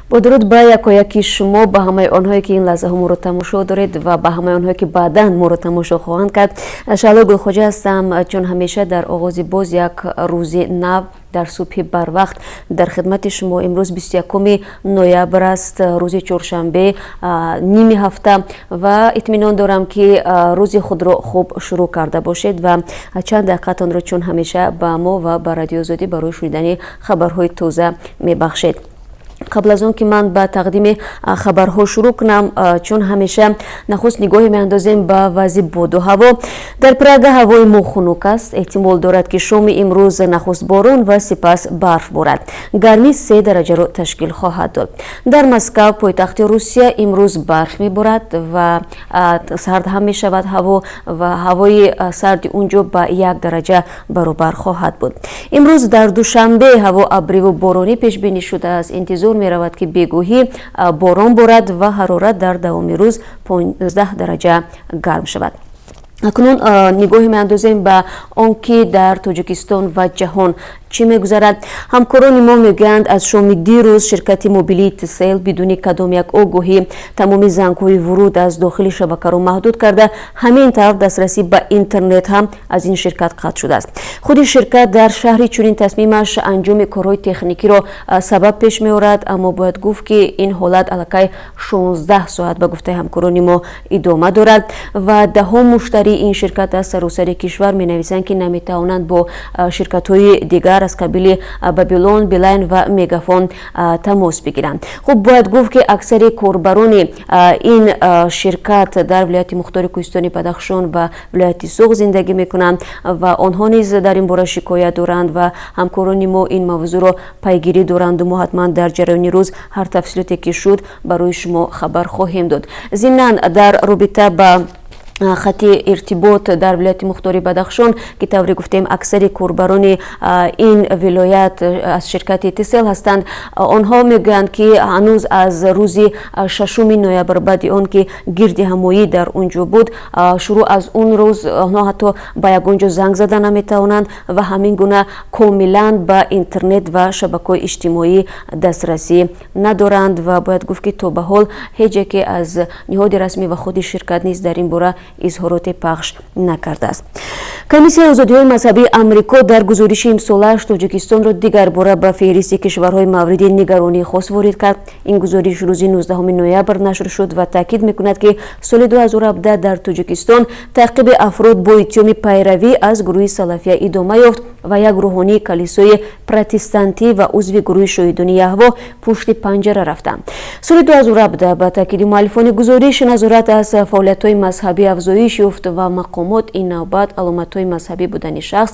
Бо дуруд ба якояки шумо, ба ҳамаи онҳое, ки ин лаҳзаҳо моро тамошо доред, ва ба ҳамаи онҳое, ки баъдан моро тамошо хоҳанд кард. Шаҳлои Гулхоҷа ҳастам. Чун ҳамеша, дар оғози боз як рӯзи нав, дар субҳи барвақт дар хидмати шумо. Имрӯз 21 ноябр аст, рӯзи чоршанбе, ними ҳафта, ва итминон дорам, ки рӯзи худро хуб шурӯъ карда бошед ва чанд дақиқатонро, чун ҳамеша, ба мо ва ба Радиои Озодӣ барои шунидани хабарҳои тоза мебахшед. Қабл аз он ки ман ба тақдими хабарҳо шурӯъ кунам, чун ҳамеша, нахуст нигоҳе меандозем ба вазъи боду ҳаво. Дар Прага ҳавои мо хунук аст. Эҳтимол дорад, ки шоми имрӯз нахуст борон ва сипас барф борад. Гармӣ 3 дараҷаро ташкил хоҳад дод. Дар Москав, пойтахти Русия, имрӯз барф меборад ва сард ҳам мешавад ҳаво, ва ҳавои сарди он ҷо ба 1 дараҷа баробар хоҳад буд. Имрӯз дар Душанбе ҳаво абриву боронӣ пешбинӣ шудааст. Интизор меравад, ки бегоҳӣ борон борад ва ҳарорат дар давоми рӯз 15 дараҷа гарм шавад. Акнун нигоҳе меандозем ба он ки дар Тоҷикистон ва ҷаҳон чӣ мегузарад. Ҳамкорони мо мегӯянд, аз шоми дирӯз ширкати мобилии Тисел бидуни кадом як огоҳӣ тамоми зангҳои вуруд аз дохили шабакаро маҳдуд карда. Ҳамин тавр дастрасӣ ба интернет ҳам аз ин ширкат қатъ шудааст. Худи ширкат дар шарҳи чунин тасмимаш анҷоми корҳои техникиро сабаб пеш меорад, аммо бояд гуфт, ки ин ҳолат аллакай 16 соат, ба гуфтаи ҳамкорони мо, идома дорад ва даҳо муштарии ин ширкат аз саросари кишвар менависанд, ки наметавонанд бо ширкатҳои дигар аз қабили Бабилон, Билайн ва Мегафон тамос бигиранд. Хуб, бояд гуфт, ки аксари корбарони ин ширкат дар вилояти мухтори Кӯҳистони Бадахшон ва вилояти Суғд зиндагӣ мекунанд ва онҳо низ дар ин бора шикоят доранд ва ҳамкорони мо ин мавзӯъро пайгирӣ доранду мо ҳатман дар ҷараёни рӯз ҳар тафсилоте ки шуд, барои шумо хабар хоҳем дод. Зимнан, дар робита ба хати иртибот дар вилояти мухтори Бадахшон, ки тавре гуфтем, аксари корбарони ин вилоят аз ширкати Тисел ҳастанд, онҳо мегӯянд, ки ҳанӯз аз рӯзи 6 ноябр, баъди он ки гирди ҳамоӣ дар он ҷо буд, шурӯъ аз он рӯз онҳо ҳатто ба ягон ҷо занг зада наметавонанд ва ҳамин гуна комилан ба интернет ва шабакаҳои иҷтимоӣ дастрасӣ надоранд. Ва бояд гуфт, ки то ба ҳол ҳеҷ яке аз ниҳоди расмӣ ва худи ширкат низ дар ин бора изҳороте пахш накардааст. Комиссияи озодиҳои мазҳабии Амрико дар гузориши имсолааш Тоҷикистонро дигарбора ба феҳристи кишварҳои мавриди нигаронии хос ворид кард. Ин гузориш рӯзи 19 ноябр нашр шуд ва таъкид мекунад, ки соли 2017 дар Тоҷикистон таъқиби афрод бо иттиҳоми пайравӣ аз гурӯҳи салафия идома ёфт ва як рӯҳонии калисои протестантӣ ва узви гурӯҳи Шоҳидони Яҳво пушти панҷара рафтанд. Соли 2017, ба таъкиди муаллифони гузориш, назорат аз фаъолиятҳои мазҳабӣ афзоиш ёфт ва мақомот ин навбат аломатҳои мазҳабӣ будани шахс,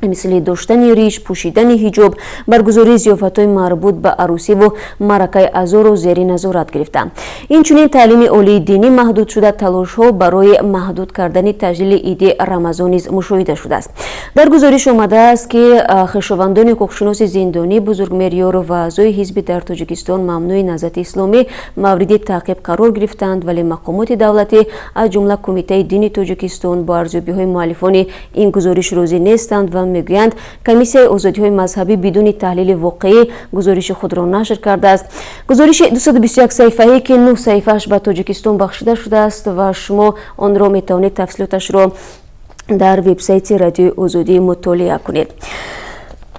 мисли доштани риш, пӯшидани ҳиҷоб, баргузории зиёфатҳои марбут ба арӯсиву маъракаи азоро зери назорат гирифтанд. Инчунин таълими олии динӣ маҳдуд шуда, талошҳо барои маҳдуд кардани таҷлили иди Рамазон низ мушоҳида шудааст. Дар гузориш омадааст, ки хешовандони ҳуқуқшиноси зиндонӣ Бузургмеҳр Ёров ва аъзои ҳизби дар Тоҷикистон мамнӯи Наҳзати Исломӣ мавриди таъқиб қарор гирифтанд, вале мақомоти давлатӣ, аз ҷумла Кумитаи дини Тоҷикистон, бо арзёбиҳои муаллифони ин гузориш розӣ нестанд ва мегӯянд, Комиссияи озодиҳои мазҳабӣ бидуни таҳлили воқеӣ гузориши худро нашр кардааст. Гузориши 221 саҳифаӣ, ки 9 саҳифааш ба Тоҷикистон бахшида шудааст, ва шумо онро метавонед тафсилоташро дар вебсайти Радиои Озодӣ мутолиа кунед.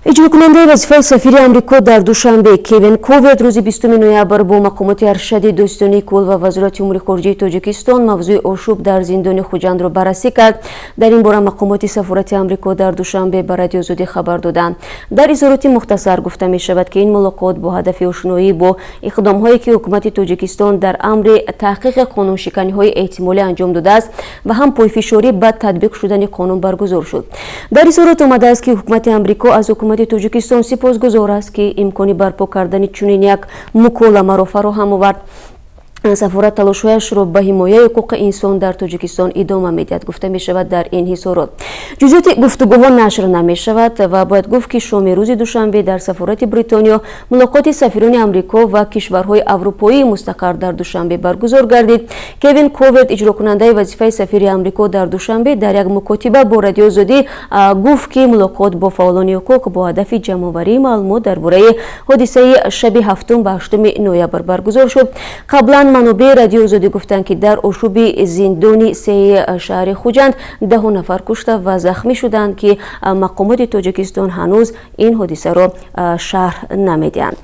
Иҷрокунандаи вазифаи сафири Амрико дар Душанбе Кевин Коверт рӯзи 20 ноябр бо мақомоти аршади Додситонии кулл ва Вазорати умури хориҷаи Тоҷикистон мавзӯи ошӯб дар зиндони Хуҷандро баррасӣ кард. Дар ин бора мақомоти сафорати Амрико дар Душанбе ба Радиои Озодӣ хабар доданд. Дар изҳороти мухтасар гуфта мешавад, ки ин мулоқот бо ҳадафи ошноӣ бо иқдомҳое, ки ҳукумати Тоҷикистон дар амри таҳқиқи қонуншиканиҳои эҳтимолӣ анҷом додааст, ва ҳам пойфишорӣ ба татбиқ шудани қонун баргузор шуд. Дар изҳорот омадааст, ки ҳукумати Амрико аз ҳукумати Тоҷикистон сипосгузор аст, ки имкони барпо кардани чунин як муколамаро фароҳам овард. Сафорат талошҳояшро ба ҳимояи ҳуқуқи инсон дар Тоҷикистон идома медиҳад, гуфта мешавад дар ин изҳорот. Ҷузъиёти гуфтугӯҳо нашр намешавад ва бояд гуфт, ки шоми рӯзи душанбе дар сафорати Бритониё мулоқоти сафирони Амрико ва кишварҳои аврупоии мустақар дар Душанбе баргузор гардид. Кевин Коверт, иҷрокунандаи вазифаи сафири Амрико дар Душанбе, дар як мукотиба бо Радиои Озодӣ гуфт, ки мулоқот бо фаъолони ҳуқуқ бо ҳадафи ҷамъоварии маълумот дар бораи ҳодисаи шаби 7 ба 8 ноябр баргузор шуд. Қаблан манобеи Радиои Озодӣ гуфтанд, ки дар ошӯби зиндони сеи шаҳри Хуҷанд даҳу нафар кушта ва захмӣ шуданд, ки мақомоти Тоҷикистон ҳанӯз ин ҳодисаро шарҳ намедиҳанд.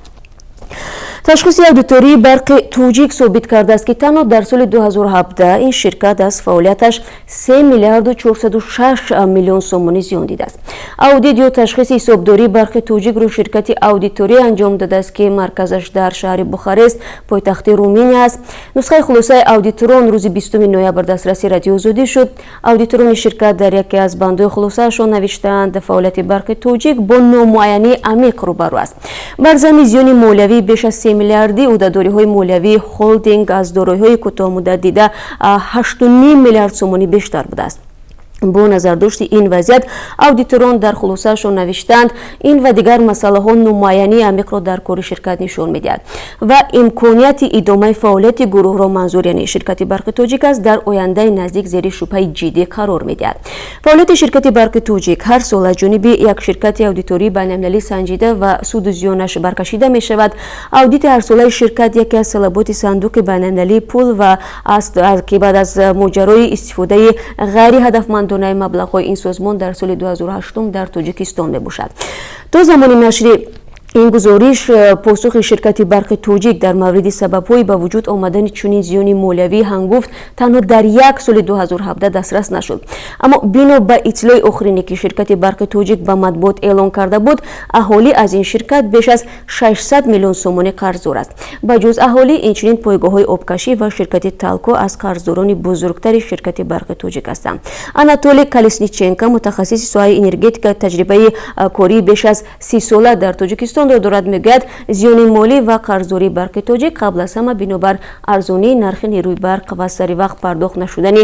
Ташхиси аудитории Барқи Тоҷик собит кардааст, ки танҳо дар соли 2017 ин ширкат аз фаъолияташ 3 миллиарду 406 миллион сомонӣ зиён дидааст. Аудит ё ташхиси ҳисобдории Барқи Тоҷикро ширкати аудиторӣ анҷом додааст, ки марказаш дар шаҳри Бухарест, пойтахти Руминия аст. Нусхаи хулосаи аудиторон рӯзи 20 ноябр дастраси Радиои Озодӣ шуд. Аудиторони ширкат дар яке аз бандҳои хулосаашон навиштаанд: фаъолияти Барқи Тоҷик бо номуайянии амиқ рӯбарӯ аст. Бар замми зиёни молиявии беш аз 3 миллиардӣ, ӯҳдадориҳои молиявии холдинг аз дороиҳои кӯтоҳмуддат дида 8,5 миллиард сомонӣ бештар будааст. Бо назардошти ин вазъият, аудиторон дар хулосаашон навиштаанд: ин ва дигар масъалаҳо номуайянии амиқро дар кори ширкат нишон медиҳад ва имконияти идомаи фаъолияти гурӯҳро, манзур яъне ширкати Барқи Тоҷик аст, дар ояндаи наздик зери шубҳаи ҷиддӣ қарор медиҳад. Фаъолияти ширкати Барқи Тоҷик ҳар сол аз ҷониби як ширкати аудитории байналмилалӣ санҷида ва суду зиёнаш баркашида мешавад. Аудити ҳарсолаи ширкат яке аз талаботи Сандуқи байналмилалии пул ва аст, ки баъд аз моҷарои истифодаи ғайриҳадафманд донаи маблағҳои ин созмон дар соли 2008 дар Тоҷикистон мебошад. То замони нашри ин гузориш посухи ширкати Барқи Тоҷик дар мавриди сабабҳои ба вуҷуд омадани чунин зиёни молиявии ҳангуфт танҳо дар як соли 2017 дастрас нашуд. Аммо бино ба иттилои охирине, ки ширкати Барқи Тоҷик ба матбуот эълон карда буд, аҳолӣ аз ин ширкат беш аз 600 миллион сомонӣ қарздор аст. Ба ҷуз аҳолӣ, инчунин пойгоҳҳои обкашӣ ва ширкати Талко аз қарздорони бузургтари ширкати Барқи Тоҷик ҳастанд. Анатолий Колесниченко, мутахассиси соҳаи энергетика, таҷрибаи кории беш аз 30 сола дар Тоҷикистон дорад, мегӯяд, зиёни молӣ ва қарздории Барқи Тоҷик қабл аз ҳама бинобар арзонии нархи нерӯи барқ ва сари вақт пардохт нашудани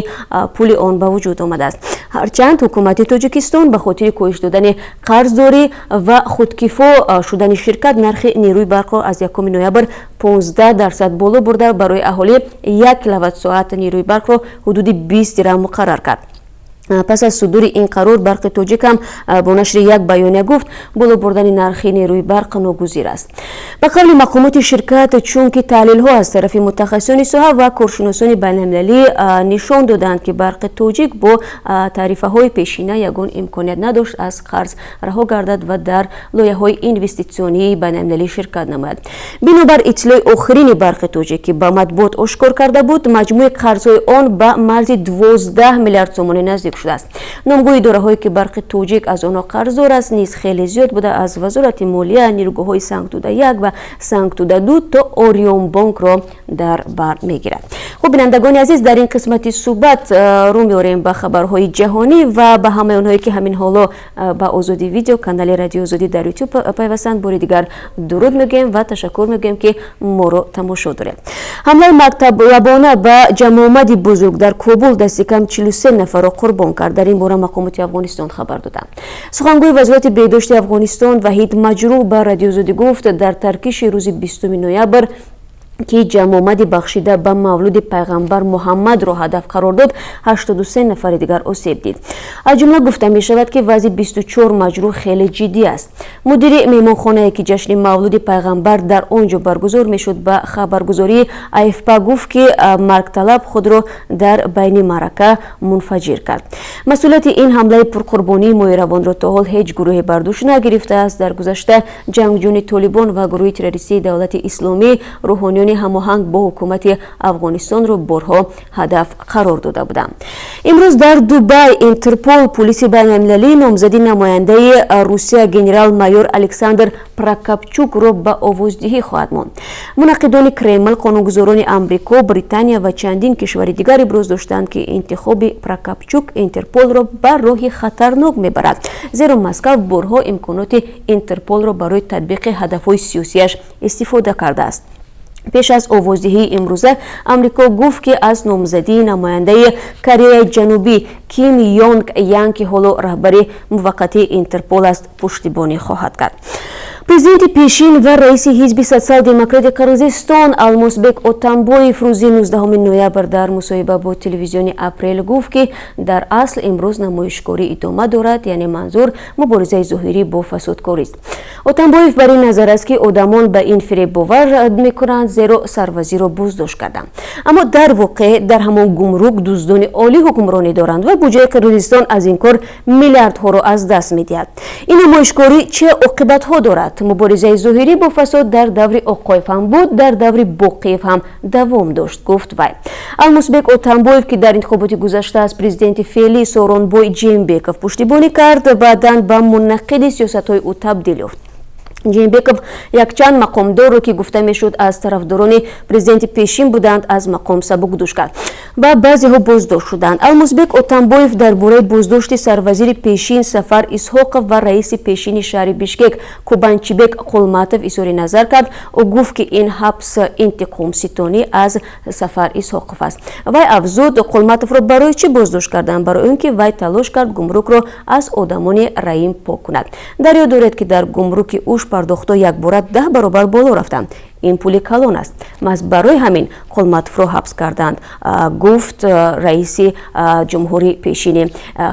пули он ба вуҷуд омадааст. Ҳарчанд ҳукумати Тоҷикистон ба хотири коҳиш додани қарздорӣ ва худкифо шудани ширкат нархи нерӯи барқро аз 1 ноябр 15% боло бурда, барои аҳолӣ 1 киловатт-соат нерӯи барқро ҳудуди 20 дирам муқаррар кард. Пас аз судури ин қарор, Барқи Тоҷик ҳам бо нашри як баёния гуфт, боло бурдани нархи нерӯи барқ ногузир аст. Ба қавли мақомоти ширкат, чунки таҳлилҳо аз тарафи мутахассисони соҳа ва коршиносони байналмилалӣ нишон доданд, ки Барқи Тоҷик бо тарифаҳои пешина ягон имконият надошт аз қарз раҳо гардад ва дар лоиҳаҳои инвеститсионии байналмилалӣ ширкат намояд. Бинобар иттилои охирини Барқи Тоҷик, ки ба матбуот ошкор карда буд, маҷмӯи қарзҳои он ба марзи 12 миллиард сомонӣ наздик шудааст. Номгӯи идораҳое, ки Барқи Тоҷик аз онҳо қарздор аст, низ хеле зиёд буда, аз Вазорати молия, нерӯгоҳҳои Сангтуда 1 ва Сангтуда 2 то Ориёнбонкро дар бар мегирад. Хуб, бинандагони азиз, дар ин қисмати суҳбат рӯ меорем ба хабарҳои ҷаҳонӣ ва ба ҳамаи онҳое, ки ҳамин ҳоло ба Озодӣ Видео, канали Радиои Озодӣ дар Ютуб пайвастанд, бори дигар дуруд мегӯем ва ташаккур мегӯем, ки моро тамошо доред. Ҳамлаи маргталабона ба ҷамъомади бузург дар Кобул дасти кам 43 нафарро қурбон кард. Дар ин бора мақомоти Афғонистон хабар доданд. Сухангӯи Вазорати беҳдошти Афғонистон Ваҳид Маҷрӯҳ ба Радиои Озодӣ гуфт, дар таркиши рӯзи 20 ноябр, ки ҷамъомади бахшида ба мавлуди пайғамбар Муҳаммадро ҳадаф қарор дод, 83 нафари дигар осеб дид. Аз ҷумла гуфта мешавад, ки вазъи 24 маҷрӯҳ хеле ҷиддӣ аст. Мудири меҳмонхонае, ки ҷашни мавлуди пайғамбар дар он ҷо баргузор мешуд, ба хабаргузории АФП гуфт, ки маргталаб худро дар байни маърака мунфаҷир кард. Масъулияти ин ҳамлаи пурқурбонии моҳи равонро то ҳол ҳеҷ гурӯҳе бар дӯш нагирифтааст. Дар гузашта ҷангҷӯёни Толибон ва гурӯҳи террористии Давлати Исломӣ рӯҳониёни ҳамоҳанг бо ҳукумати Афғонистонро борҳо ҳадаф қарор дода буданд. Имрӯз дар Дубай Интерпол, пулиси байналмилалӣ, номзади намояндаи Русия генерал-майор Александр Прокопчукро ба овоздиҳӣ хоҳад монд. Мунаққидони Кремл, қонунгузорони Амрико, Британия ва чандин кишвари дигар иброз доштанд, ки интихоби Прокопчук Интерполро ба роҳи хатарнок мебарад, зеро Москав борҳо имконоти Интерполро барои татбиқи ҳадафҳои сиёсияш истифода кардааст. Пеш аз овоздиҳии имрӯза Амрико гуфт, ки аз номзадии намояндаи Кореяи Ҷанубӣ Ким Йонг Янг, ки ҳоло раҳбари муваққатии Интерпол аст, пуштибонӣ хоҳад кард. Президенти пешин ва раиси Ҳизби Социал-демократи Қирғизистон Алмосбек Отамбоев рӯзи 19 ноябр дар мусоҳиба бо телевизиони Апрел гуфт, ки дар асл имрӯз намоишкорӣ идома дорад, яъне манзур муборизаи зоҳирӣ бо фасодкорист. Отамбоев бар ин назар аст, ки одамон ба ин фиреб бовар мекунанд, зеро сарвазирро боздошт карданд, аммо дар воқеъ дар ҳамон гумрук дуздони олӣ ҳукмронӣ доранд ва буҷаи Қирғизистон аз ин кор миллиардҳоро аз даст медиҳад. Ин намоишкорӣ чӣ оқибатҳо дорад? Муборизаи зоҳирӣ бо фасод дар даври Оқоев ҳам буд, дар даври Боқиев ҳам давом дошт, гуфт вай. Алмусбек Отамбоев, ки дар интихоботи гузашта аз президенти феълӣ Сооронбой Жээнбеков пуштибонӣ кард, баъдан ба мунаққиди сиёсатҳои ӯ табдил ёфт. Жээнбеков якчанд мақомдорро, ки гуфта мешуд, аз тарафдорони президенти пешин буданд, аз мақом сабукдӯш кард ва баъзеҳо боздошт шуданд. Алмусбек Отамбоев дар бораи боздошти сарвазири пешин Сафар Исҳоқов ва раиси пешини шаҳри Бишкек Кубанчибек Қулматов изҳори назар кард. Ӯ гуфт, ки ин ҳабс интиқомситонӣ аз Сафар Исҳоқов аст. Вай афзуд: Қулматовро барои чӣ боздошт карданд? Барои он ки вай талош кард гумрукро аз одамони раим пок кунад. Дар ёд доред, ки дар гумруки Уш пардохтҳо якбора 10 баробар боло рафтанд. Ин пули калон аст. Маҳз барои ҳамин Қулматовро ҳабс карданд, гуфт раиси ҷумҳури пешини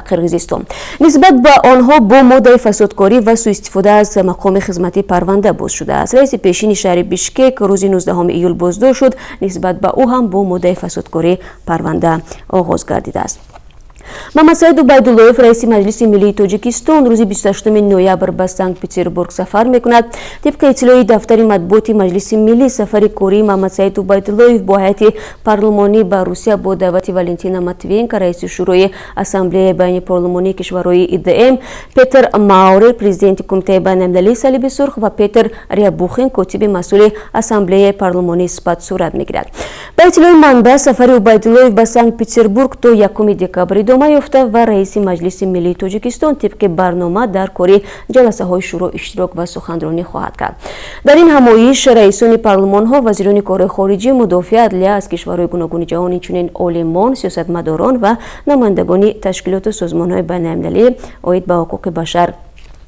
Қирғизистон. Нисбат ба онҳо бо моддаи фасодкорӣ ва сӯистифода аз мақоми хизматӣ парванда боз шудааст. Раиси пешини шаҳри Бишкек рӯзи 19 июл боздошт шуд. Нисбат ба ӯ ҳам бо моддаи фасодкорӣ парванда оғоз гардидааст. Мамадсаид Убайдуллоев, раиси Маҷлиси миллии Тоҷикистон, рӯзи 28 ноябр ба Санкт Петербург сафар мекунад. Тибқи иттилои дафтари матбуоти Маҷлиси миллӣ, сафари кории Мамадсаид Убайдуллоев бо ҳайати парлумонӣ ба Русия бо даъвати Валентина Матвиенко, раиси Шӯрои Ассамблеяи байнипарлумонии кишварҳои ИДМ, Петр Маурер, президенти Кумитаи байналмилалии Салиби Сурх, ва Петр Рябухин, котиби масъули Ассамблеяи парлумонии СПАТ, сурат мегирад. Ба иттилои манбаъ, сафари Убайдуллоев ба Санкт Петербург то 1 декабр идома ёфта ва раиси Маҷлиси миллии Тоҷикистон тибқи барнома дар кори ҷаласаҳои шӯро иштирок ва суханронӣ хоҳад кард. Дар ин ҳамоиш раисони парлумонҳо, вазирони корҳои хориҷӣ, мудофиа, адлия аз кишварҳои гуногуни ҷаҳон, инчунин олимон, сиёсатмадорон ва намояндагони ташкилоту созмонҳои байналмилалӣ оид ба ҳуқуқи башар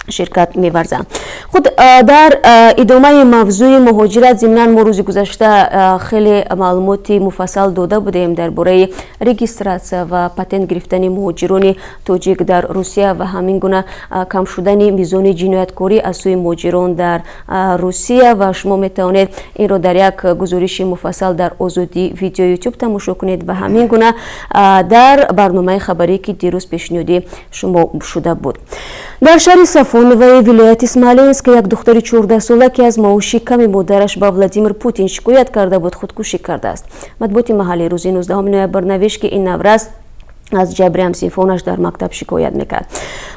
ширкат меварзанд. Худ, дар идомаи мавзӯи муҳоҷират, зимнан мо рӯзи гузашта хеле маълумоти муфассал дода будем дар бораи регистрация ва патент гирифтани муҳоҷирони тоҷик дар Русия ва ҳамин гуна кам шудани мизони ҷинояткорӣ аз сӯи муҳоҷирон дар Русия, ва шумо метавонед инро дар як гузориши муфассал дар Озодӣ видео Ютуб тамошо кунед ва ҳамин гуна дар барномаи хабарӣ, ки дирӯз пешниҳоди шумо шуда буд. Дар шаҳри Сафоноваи вилояти Смоленск як духтари 14сола, ки аз маоши ками модараш ба Владимир Путин шикоят карда буд, худкушӣ кардааст. Матбуоти маҳаллӣ рӯзи 19 ноябр навишт, ки ин наврас аз ҷабри ҳамсинфонаш дар мактаб шикоят мекард.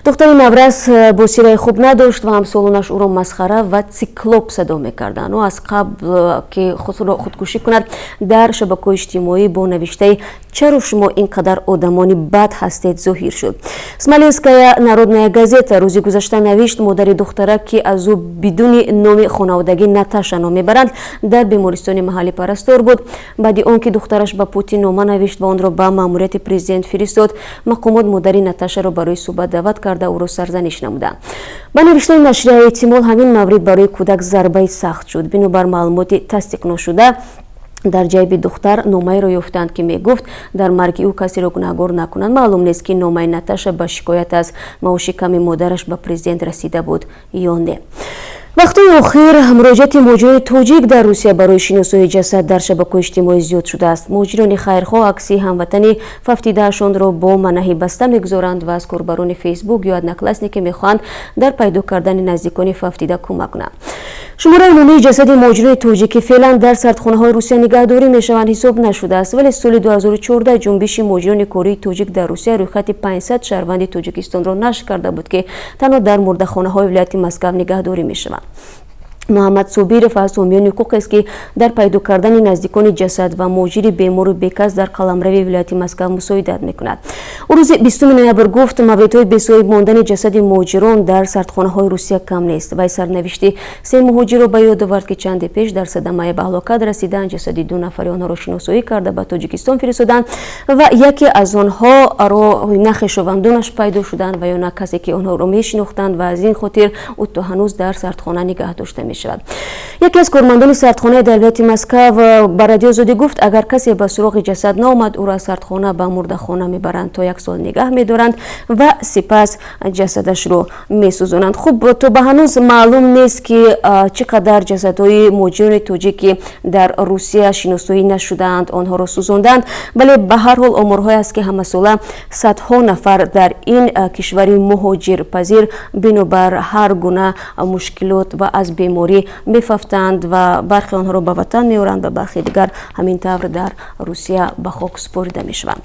Духтари наврас босираи хуб надошт ва ҳамсолонаш ӯро масхара ва циклоп садо мекарданд. Ӯ аз қабл ки худро худкушӣ кунад, дар шабакаҳои иҷтимоӣ бо навиштаи «Чаро шумо ин қадар одамони бад ҳастед?» зоҳир шуд. Смоленская народная газета рӯзи гузашта навишт, модари духтарак, ки аз ӯ бидуни номи хонаводагӣ Наташа ном мебаранд, дар бемористони маҳаллӣ парастор буд. Баъди он ки духтараш ба Путин нома навишт ва онро ба маъмурияти президент фиристод, мақомот модари Наташаро барои суҳбат даъват карда, ӯро сарзаниш намуданд. Ба навиштаи нашрия, эҳтимол ҳамин маврид барои кӯдак зарбаи сахт шуд. Бинобар маълумоти тасдиқношуда, дар ҷайби духтар номаеро ёфтанд, ки мегуфт, дар марги ӯ касеро гунаҳгор накунанд. Маълум нест, ки номаи Наташа ба шикоят аз маоши ками модараш ба президент расида буд ё не. Вақтҳои охир муроҷиати муҳоҷирони тоҷик дар Русия барои шиносоии ҷасад дар шабакаҳои иҷтимоӣ зиёд шудааст. Муҳоҷирони хайрхоҳ акси ҳамватани фавтидаашонро бо манаҳи баста мегузоранд ва аз корбарони Фейсбук ё Одноклассники мехоҳанд дар пайдо кардани наздикони фавтида кӯмак кунанд. Шумораи умумии ҷасади муҳоҷирони тоҷик, ки феълан дар сардхонаҳои Русия нигаҳдорӣ мешаванд, ҳисоб нашудааст, вале соли 2014 Ҷунбиши муҳоҷирони кории тоҷик дар Русия рӯйхати 500 шаҳрванди Тоҷикистонро нашр карда буд, ки танҳо дар мурдахонаҳои вилояти Москав нигаҳдорӣ мешаванд. Муҳаммад Собиров аз ҳомиёни ҳуқуқ аст, ки дар пайдо кардани наздикони ҷасад ва муҳоҷири бемору бекас дар қаламрави вилояти Москав мусоидат мекунад. Ӯ рӯзи 20 ноябр гуфт, мавридҳои бесоҳиб мондани ҷасади муҳоҷирон дар сардхонаҳои Русия кам нест. Вай сарнавишти се муҳоҷирро ба ёд овард, ки чанде пеш дар садамаи ба ҳалокат расиданд. Ҷасади ду нафари онҳоро шиносоӣ карда, ба Тоҷикистон фиристоданд ва яке аз онҳоро на хешовандонаш пайдо шуданд ва ё на касе, ки онҳоро мешинохтанд, ва аз ин хотир ӯ то ҳанӯз дар сардхона нигаҳ дошта мешавад. Яке аз кормандони сардхонаи дар вилояти Москав ба Радиои Озодӣ гуфт, агар касе ба суроғи ҷасад наомад, ӯро аз сардхона ба мурдахона мебаранд, то як сол нигаҳ медоранд ва сипас ҷасадашро месӯзонанд. Хуб, то ба ҳанӯз маълум нест, ки чӣ қадар ҷасадҳои муҳоҷирони тоҷик, ки дар Русия шиносоӣ нашудаанд, онҳоро сӯзонданд, вале ба ҳар ҳол оморҳое аст, ки ҳамасола садҳо нафар дар ин кишвари муҳоҷирпазир бинобар ҳар гуна мушкилот ва аз беморӣ мефавтанд ва бархе онҳоро ба ватан меоранд ва бархе дигар ҳамин тавр дар Русия ба хок супорида мешаванд.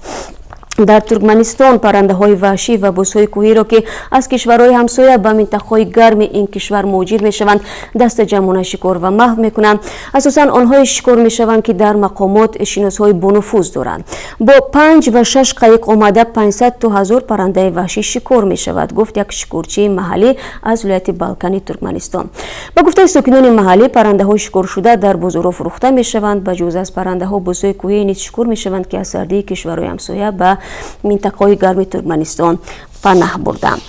Дар Туркманистон паррандаҳои ваҳшӣ ва бузҳои кӯҳиро, ки аз кишварҳои ҳамсоя ба минтақаҳои гарми ин кишвар муҳоҷир мешаванд, дастаҷамъона шикор ва маҳв мекунанд. Асосан онҳое шикор мешаванд, ки дар мақомот шиносҳои бонуфуз доранд. Бо панҷ ва шаш қайиқ омада 500 то 1000 паррандаи ваҳшӣ шикор мешавад, гуфт як шикорчии маҳаллӣ аз вилояти Балкани Туркманистон. Ба гуфтаи сокинони маҳаллӣ, паррандаҳои шикоршуда дар бозорҳо фурӯхта мешаванд. Ба ҷуз аз паррандаҳо, бузҳои кӯҳӣ низ шикор мешаванд, ки аз сардии кишварҳои ҳамсоя ба минтақаҳои гарми Туркманистон панаҳ бурданд.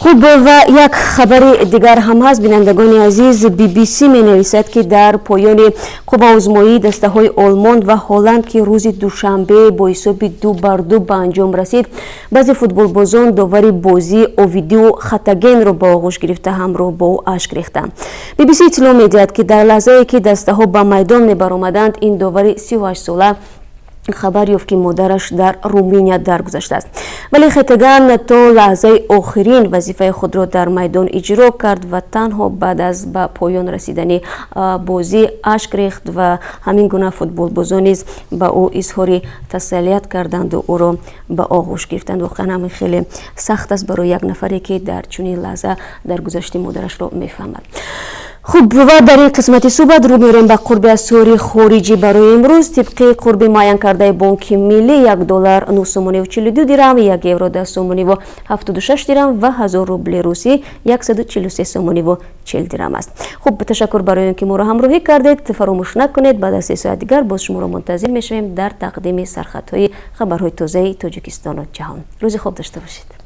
Хуб, ва як хабари дигар ҳам ҳаст, бинандагони азиз. BBC менависад, ки дар поёни қувваозмоии дастаҳои Олмон ва Ҳолланд, ки рӯзи душанбе бо ҳисоби 2-2 ба анҷом расид, баъзе футболбозон довари бозӣ Овидиу Хатагенро ба оғӯш гирифта, ҳамроҳ бо ӯ ашк рехтанд. BBC иттилоъ медиҳад, ки дар лаҳзае, ки дастаҳо ба майдон мебаромаданд, ин довари 38сола хабар ёфт, ки модараш дар Руминия даргузаштааст. Вале Хетаган то лаҳзаи охирин вазифаи худро дар майдон иҷро кард ва танҳо баъд аз ба поён расидани бозӣ ашк рехт ва ҳамин гуна футболбозон низ ба ӯ изҳори тасаллият карданду ӯро ба оғӯш гирифтанд. Воқеан ҳамин хеле сахт аст барои як нафаре, ки дар чунин лаҳза даргузашти модарашро мефаҳмад. Хуб, ва дар ин қисмати суҳбат рӯ меорем ба қурби асъори хориҷӣ барои имрӯз. Тибқи қурби муайян кардаи Бонки Миллӣ, 1 доллар 9 сомониву 42 дирам, 1 евро 10 сомониву 76 дирам ва 1000 рубли русӣ 143 сомониву 40 дирам аст. Хуб, ташаккур барои он ки моро ҳамроҳӣ кардед. Фаромӯш накунед, баъд аз 3 соат дигар боз шуморо мунтазир мешавем дар тақдими сархатҳои хабарҳои тозаи Тоҷикистону ҷаҳон. Рӯзи хуб дошта бошед.